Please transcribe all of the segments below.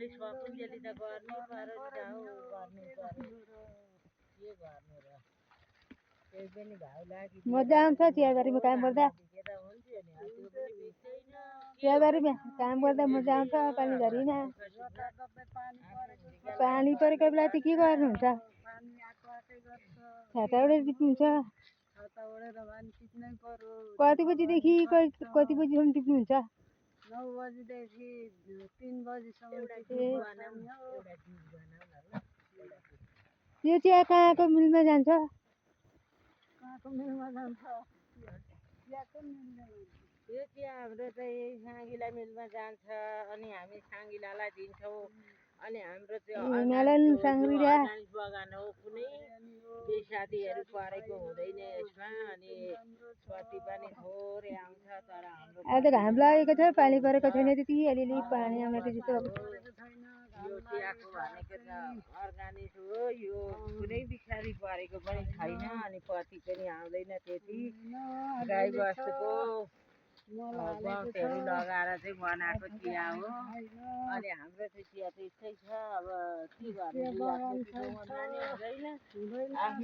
हामीले सकुन्जेली त गर्नै पर्यो नि त हौ, गर्नै पर्यो। के गर्नु र, त्यही पनि घाउ लागि मजा आउँछ चियाबारीमा काम गर्दा। भिजेर हुन्थ्यो नि, त्यो पनि भिज्दैन। चियाबारीमा काम गर्दा मजा आउँछ पानीझरीमा। पानी परेको बेला चाहिँ के गर्नुहुन्छ? छाता ओढेर टिप्नुहुन्छ? कति बजीदेखि कति बजीसम्म टिप्नुहुन्छ? 9 बजीदेखि 3 बजीसम्म। यो चिया कहाँको मिलमा जान्छ? कहाँको मिलमा जान्छ? यो चिया हाम्रो चाहिँ साङ्गिला मिलमा जान्छ, अनि हामी साङ्गिलालाई दिन्छौँ। अनि हाम्रो चाहिँ अर्गानिक बगान हो, कुनै बेसादीहरू परेको हुँदैन यसमा। अनि पत्ती पनि थोरै आउँछ, तर हाम्रो अहिले त घाम लागेको छ, पानी परेको छैन त्यति। अलिअलि पानी आउन जस्तो। यो चियाको भनेको त अर्गानिक हो, यो कुनै बिसारी परेको पनि छैन। अनि पत्ती पनि आउँदैन त्यति। गाई बस्तुको गउँतहरू लगाएर चाहिँ बनाएको चिया हो। अनि हाम्रो चाहिँ चिया त यस्तै छ। अब के गर्नु, आफ्नो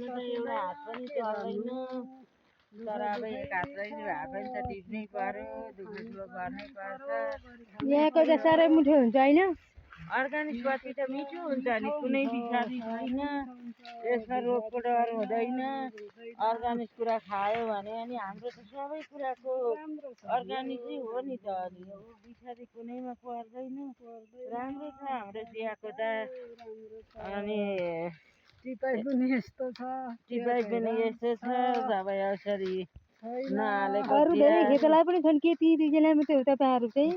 त एउटा हात पनि चल्दैन, तर अब एक हात भए पनि त टिप्नै पर्यो, दुःख सुख गर्नै पर्छ। यहाँको त साह्रै मिठो हुन्छ होइन? अर्गानिक पत्ती त मिठो हुन्छ नि, कुनै बिसारी छैन, यसमा रोगको डर हुँदैन। अर्गानिक कुरा खायो भने अनि हाम्रो त सबै कुराको अर्गानिकै हो नि त। अनि बिसारी कुनैमा पर्दैन, राम्रो छ हाम्रो चियाको त। अनि टिपाइ पनि यस्तो छ, दबाई औषधी नहालेको अरू धेरै खेताला पनि छन् के? ती दुईजना मात्रै हो तपाईँहरू चाहिँ?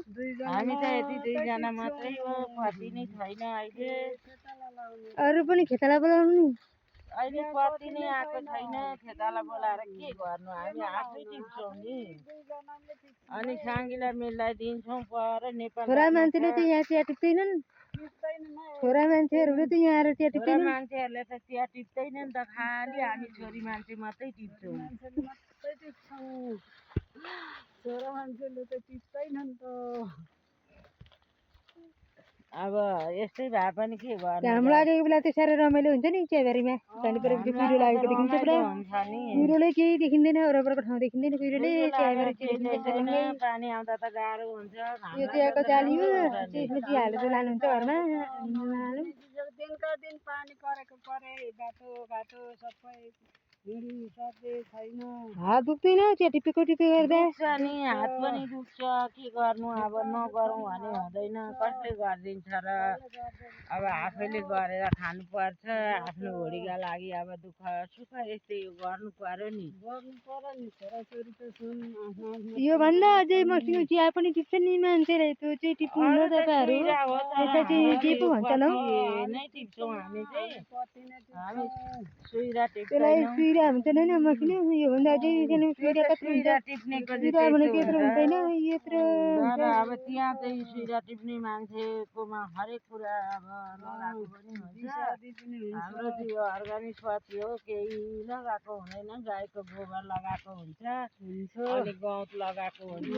हामी त यति दुईजना मात्रै हो, पत्ती नै छैन अहिले। अरू पनि खेताला बोलाउनु नि। अहिले पत्ती नै आएको छैन, खेताला बोलाएर के गर्नु, हामी आफै टिप्छौँ नि। अनि साङ्गिला मिललाई दिन्छौँ पर नेपाल। छोरा मान्छेले चाहिँ यहाँ चिया टिप्दैनन्? छोरा मान्छेहरूले चाहिँ यहाँ आएर चिया टिप्दैनन्? छोरा मान्छेहरूले त चिया टिप्दैनन् त, खालि हामी छोरी मान्छे मात्रै टिप्छौँ। छोरा मान्छेले त टिप्दैनन् त। अब यस्तै भए पनि के गर्नु। घाम लागेको बेला चाहिँ साह्रै रमाइलो हुन्छ नि चियाबारीमा। पानी परेपछि पिरो लागेको देखिन्छ पुरा। पिरोले केही देखिँदैन, वरपरको ठाउँ देखिँदैन पिरोले। चियाबारी देखिन्छ। पानी आउँदा त गाह्रो हुन्छ। यो चियाको जाली हो, त्यसमा चिया हालेर लानुहुन्छ घरमा। दिनका दिन पानी परेको परे, बाटो सबै छैन। हात दुख्दैन चिया टिपेको गर्दा? दुख्छ नि, हात पनि दुख्छ, के गर्नु। अब नगरौँ भने हुँदैन, कसले गरिदिन्छ र। अब आफैले गरेर खानुपर्छ, आफ्नो भोलिका लागि। अब दुःख सुख यस्तै गर्नु पर्यो नि। छोराछोरी त छन्। योभन्दा अझै मसिनो चिया पनि टिप्छन् नि मान्छेले, त्यो चाहिँ टिप्नुहुन्न तपाईँहरू? त्यसलाई चाहिँ के पो भन्छन् हौ? नै टिप्छौँ हामी चाहिँ। हामी सुइरा त्यसलाई सुइरा भन्छन् होइन मसिनो? योभन्दा अझै सानो सुइरा कत्रो हुन्छ? सुइरा भनेको यत्रो हुँदैन, यत्रो। अब त्यहाँ चाहिँ सुइरा टिप्ने मान्छेकोमा हरेक कुरा अब लगाएको पनि हुन्छ। हाम्रो चाहिँ यो अर्गानिक पत्ती हो, केही लगाएको हुँदैन। गाईको गोबर लगाएको हुन्छ, अनि गहुँत लगाएको हुन्छ।